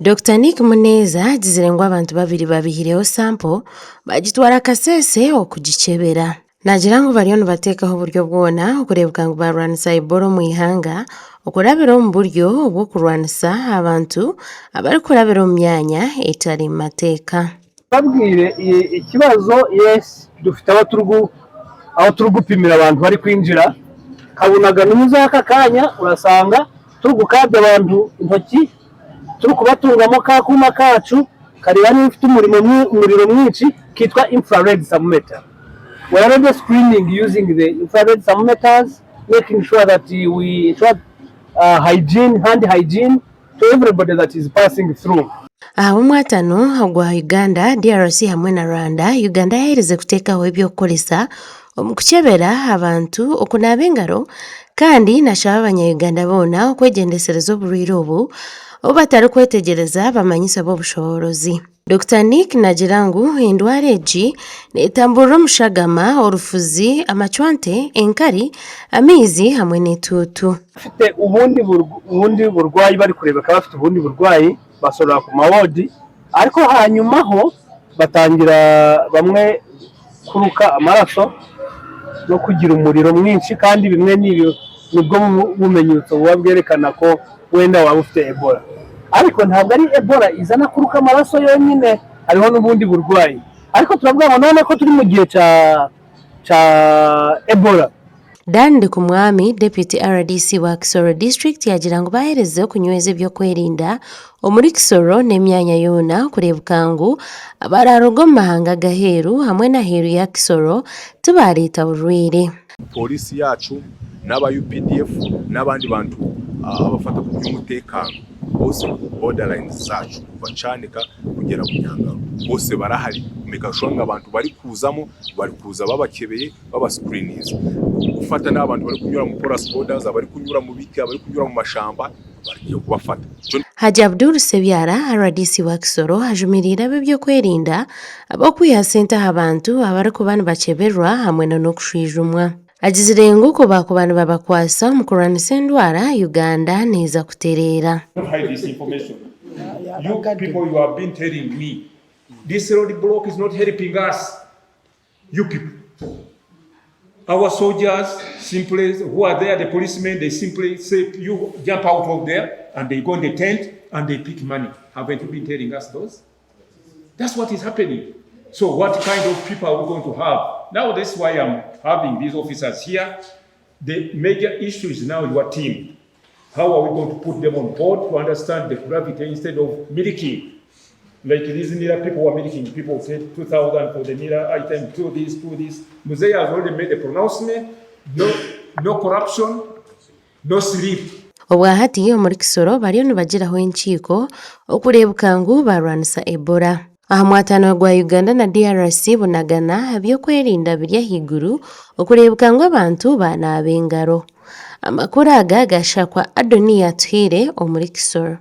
Dokita Nick Muneza agizire ngu abantu babiri babihireho sampo bagitwara Kasese okugikyebera. Naagira ngu bariyo nibateekaho oburyo bwona okureebeka ngu baarwanisa Ebola omu ihanga okurabira omu buryo obw'okurwanisa abantu abarikurabira omu myanya etari mu mateeka. Mbabwire ekibazo yes dufite aho turi aho turikupimira abantu barikwingira kabonaga nimuza aka akanya orasanga turikukabya abantu entoki turikubatungamu ka kuuma kacu kareba niba ofite omuriro mwingi kitwa infrared thermometer we are already screening using the infrared thermometers making sure that we ensure hygiene hand hygiene to everybody that is passing through. Ahabw'omwatano ogwa Uganda, DRC hamwe na Rwanda, Uganda yaherize kuteekaho eby'okukoresa omu kukyebera abantu okunaaba engaro kandi nashaba abanya-Uganda boona okwegyendesereza oburwaire obu obu batarikwetegyereza bamanyise ab'obushoboorozi. Dokita Nick nagira ngu endwara egi netamburira omu shagama, orufuzi, amacwante, enkari, amaizi hamwe n'etuutu. Bafite ubundi ubundi burwayi barikurebeka bafite ubundi burwayi basorora ku mawodi ariko hanyumaho batangira bamwe kuruka amaraso n'okugira umuriro mwinshi kandi bimwe nibwo bumenyetso buba bwerekana ko wenda waba ufite Ebola ariko ntabwo ari Ebola izana kuruka amaraso yonyine hariho n'ubundi burwayi ariko turavuga ngo none ko turi mu gihe cya cya Ebola. Dan Ndikumwami, Deputy RDC wa Kisoro District yaagira ngu baaherize okunyweza eby'okwerinda omuri Kisoro n'emyanya yoona kureebeka ngu abaraaruga omu mahanga ag'aheeru hamwe n'aheeru ya Kisoro tibaareeta burwaire. Pooriisi yaacu n'aba UPDF n'abandi bantu abafata ku by'omuteekaano boose border lines zaacu kuva Kyanika kugyera Bunyangaro boose barahari kumeka sure ngu abantu barikuuzamu barikuuza babakyebeye babascreeninze kufata n'abantu barikunyura mu porous borders abarikunyura mu biti abarikunyura mu mashamba bariyo kubafata. Hajji Abdul Ssebyala, rdc wa Kisoro ajumiriire ab'ebyokwerinda ab'okwiha sente aha bantu abarikuba nibakyeberwa hamwe n'okushwijumwa. Agizire ngu ku baakuba nibabakwasa omu kurwanisa endwara, Uganda neeza kutereera. Don't hide this information. You people, you have been telling me this road block is not helping us. You people. Our soldiers simply who are there, the policemen, they simply say, you jump out of there and they go in the tent and they pick money. Haven't you been telling us those? That's what is happening. So what kind of people are we going to have? Now that's why I'm having these officers here. The major issue is now your team. How are we going to put them on board to understand the gravity instead of milking? Like these NIRA people who are milking people say 2,000 for the NIRA item, do this, do this. Mzee has already made a pronouncement, no, no corruption, no sleep. Obwahati omuri Kisoro bariyo nibagiraho enkiiko okureebeka ngu baarwanisa Ebola. Aha mwatano gwa Uganda na DRC Bunagana eby'okwerinda biri ahaiguru okureebeka ngu abantu baanaaba engaro. Amakuru aga gashakwa Adoniya Atuhaire omuri Kisoro.